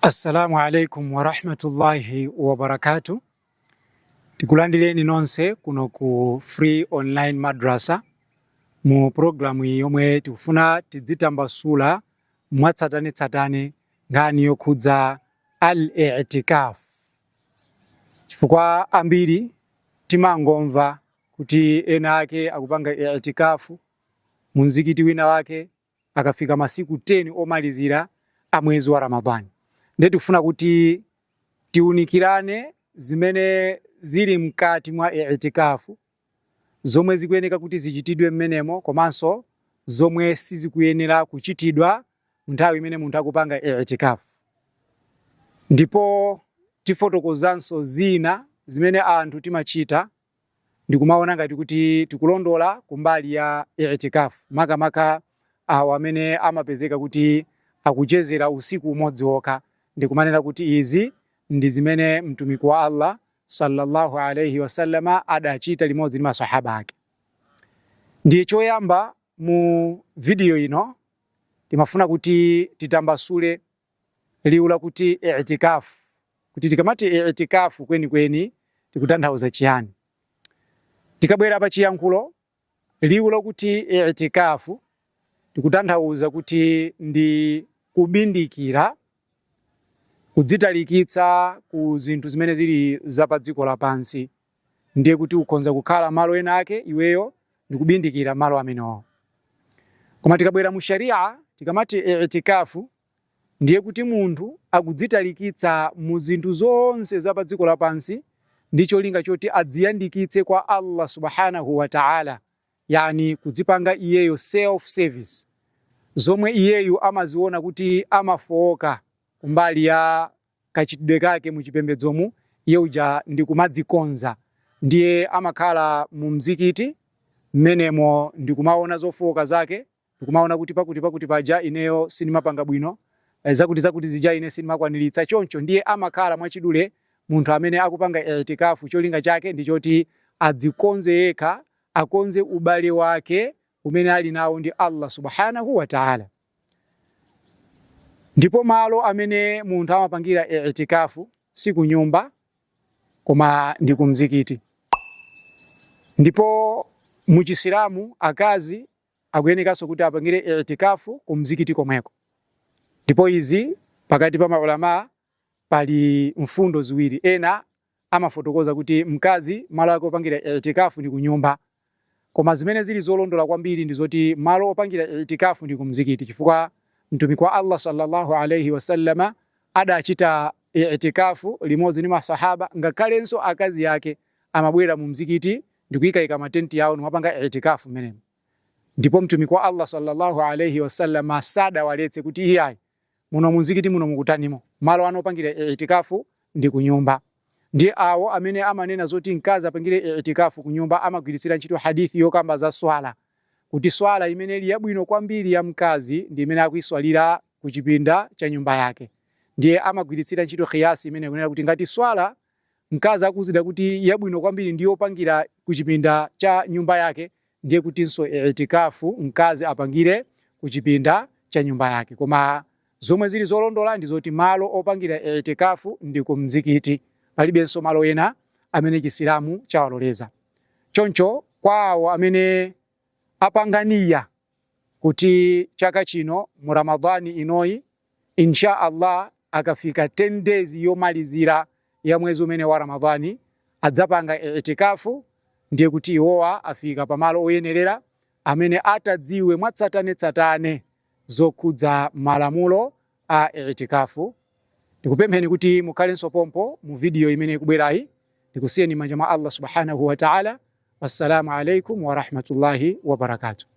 Assalamu alaikum warahmatullahi wabarakatuh. Tikulandireni nonse kuno ku Free Online Madrasa mu programu iyi yomwe tikufuna tidzitambasula mwatsatanetsatane nkhani yokhudza al-i'tikaf, chifukwa ambiri timangomva kuti ena ake akupanga i'tikafu mu mzikiti wina wake akafika masiku 10 omalizira a mwezi wa Ramadhani. Ndiye tikufuna kuti tiunikirane zimene zili mkati mwa i'tikafu, zomwe zikuyeneka kuti zichitidwe mmenemo komanso zomwe sizikuyenera kuchitidwa nthawi imene munthu akupanga i'tikafu. Ndipo tifotokozanso zina zimene anthu timachita ndikumaona ngati kuti tikulondola kumbali ya i'tikaf, makamaka awo amene amapezeka kuti akuchezera usiku umodzi wokha ndikumanena kuti izi ndi zimene Mtumiki wa Allah sallallahu alayhi wasallama adachita limodzi ndi masahaba ake. Ndiye choyamba mu video ino timafuna kuti titambasule liwu lakuti i'tikaf, kuti tikamati i'tikaf kwenikweni tikutanthauza chiyani. Tikabwera pa chiyankhulo, liwu lakuti i'tikaf tikutanthauza kuti ndi kubindikira, kudzitalikitsa ku zinthu zimene zili za pa dziko lapansi. Ndiye kuti ukhonza kukhala malo ena ake iweyo ndikubindikira malo amenewo. Koma tikabwera mu sharia, tikamati i'tikafu ndiye kuti munthu akudzitalikitsa mu zinthu zonse za pa dziko lapansi ndi cholinga choti adziyandikitse kwa Allah subhanahu wa ta'ala, yani kudzipanga iyeyo self service, zomwe iyeyu amaziona kuti amafowoka kumbali ya kachitidwe kake mu chipembedzomu, iye uja ndi kumadzikonza. Ndiye amakhala mu mzikiti mmenemo ndikumaona zofowoka zake, ndikumaona kuti pakuti pakuti paja ineyo sindimapanga bwino, zakuti zakuti zija ine sindimakwaniritsa. Choncho ndiye amakhala mwachidule munthu amene akupanga i'tikafu, cholinga chake ndi choti adzikonze yekha, akonze ubale wake umene ali nawo ndi Allah subhanahu wa ta'ala. Ndipo malo amene munthu amapangira i'tikafu si kunyumba koma ndi kumzikiti. Ndipo muchisilamu akazi akuyenekanso kuti apangire i'tikafu ku mzikiti komweko. Ndipo izi pakati pa maulama pali mfundo ziwiri. Ena amafotokoza kuti mkazi malo ake opangira i'tikafu ndi kunyumba, koma zimene zili zolondola kwambiri ndi zoti malo opangira i'tikafu ndi kumzikiti, chifukwa Mtumiki wa Allah sallallahu alayhi wasallama adachita i'tikafu limodzi ndi masahaba, ngakhalenso akazi ake amabwera mu mzikiti ndikuyikayika matenti yawo ndimapanga i'tikafu mmenemo. Ndipo Mtumiki wa Allah sallallahu alayhi wasallama sadawaletse kuti iyayi, muno mumzikiti muno mukutanimo, malo ano opangira i'tikafu ndi kunyumba. Ndiye awo amene amanena zoti mkazi apangire i'tikafu kunyumba amagwiritsira ntchito hadithi yokamba za swala, kuti swala imene ili yabwino kwambiri ya mkazi ndi imene akuiswalira ku chipinda cha nyumba yake. Ndiye amagwiritsira ntchito qiyasi imene ikunena kuti ngati swala mkazi akuuzidwa kuti yabwino kwambiri ndi yopangira ku chipinda cha nyumba yake, ndiye kutinso i'tikafu mkazi apangire ku chipinda cha nyumba yake. Koma zomwe zili zolondola ndi zoti malo opangira i'tikafu ndi ku mzikiti, palibenso malo ena amene Chisilamu chawaloleza. Choncho kwa awo amene apanga niya kuti chaka chino mu Ramadhani inoyi insha Allah akafika 10 days yomalizira ya mwezi umene wa Ramadhani adzapanga i'tikafu, ndiye kuti iwowa afika pamalo oyenerera amene atadziwe mwatsatanetsatane zokhudza malamulo a i'tikafu. Ndikupempheni kuti mukhalenso pompo mu video imene ikubwerayi. Ndikusiyeni m'manja mwa Allah subhanahu wa ta'ala. Wassalamu alaikum wa rahmatullahi wa barakatuh.